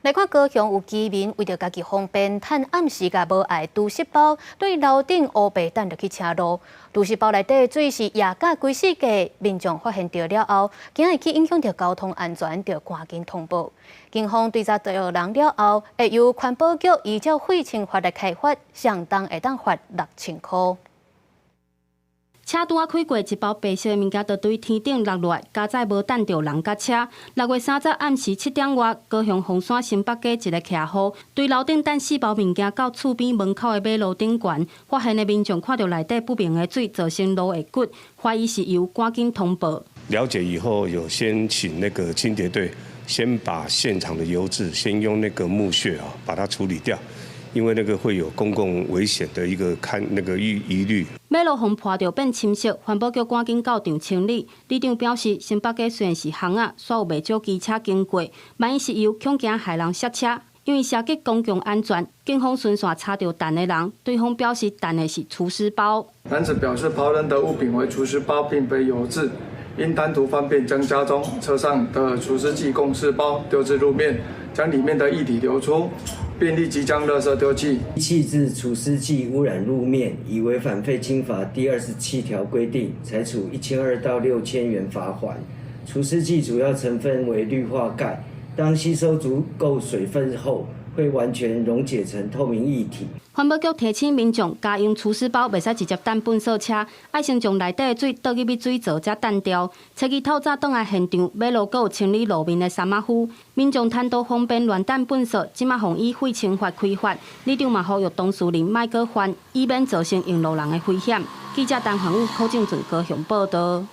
來看高雄有居民為著家己方便，趁暗時共無愛除濕包對樓頂烏白擲落去車路。除濕包內底水是液甲規世界，民眾發現著了後，驚會去影響著交通安全，就趕緊通報。警方追查著人了後，會由環保局依照廢清法來開罰，上重會當罰6000箍。車拄仔開過，一包白色的物件就對天頂落落來，佳哉無擲著人佮車。6月30暗時7點外，高雄鳳山新北街一个徛戶對樓頂擲四包物件到厝邊門口的馬路頂懸，發現的民眾看著內底不明的水造成路會骨，懷疑是油，趕緊通報。了解以後，有先請那個清潔隊先把現場的油漬先用那個木屑啊，把它處理掉。因為那個會有公共危險的一個看那個疑慮。馬路予潑著變深色，環保局趕緊到場清理。里長表示，新北街雖然是巷仔，煞有袂少機車經過，萬一是油，恐驚害人摔車。因為涉及公共安全，警方循線查著擲的人，對方表示擲的是除濕包。男子表示拋扔的物品為除濕包，並非油漬，因貪圖方便將家中車上的除濕劑共四包丟至路面，將裡面的液體流出，並立即將垃圾丟棄。棄置除濕劑污染路面，已違反廢清法第27條規定，裁處1200到6000元罰鍰。除濕劑主要成分為氯化鈣，當吸收足夠水分後，會完全溶解成透明液體。環保局提醒民眾，家用除濕包袂使直接擲糞掃車，愛先將內底的水倒入去水槽才擲掉。初二透早轉來現場，馬路閣有清理路面的三馬夫，民眾貪圖方便亂擲糞掃，這馬予以廢清法開罰。里長嘛呼籲當事人莫閣犯，以免造成用路人的危險。記者陳宏宇、柯正俊高雄報導。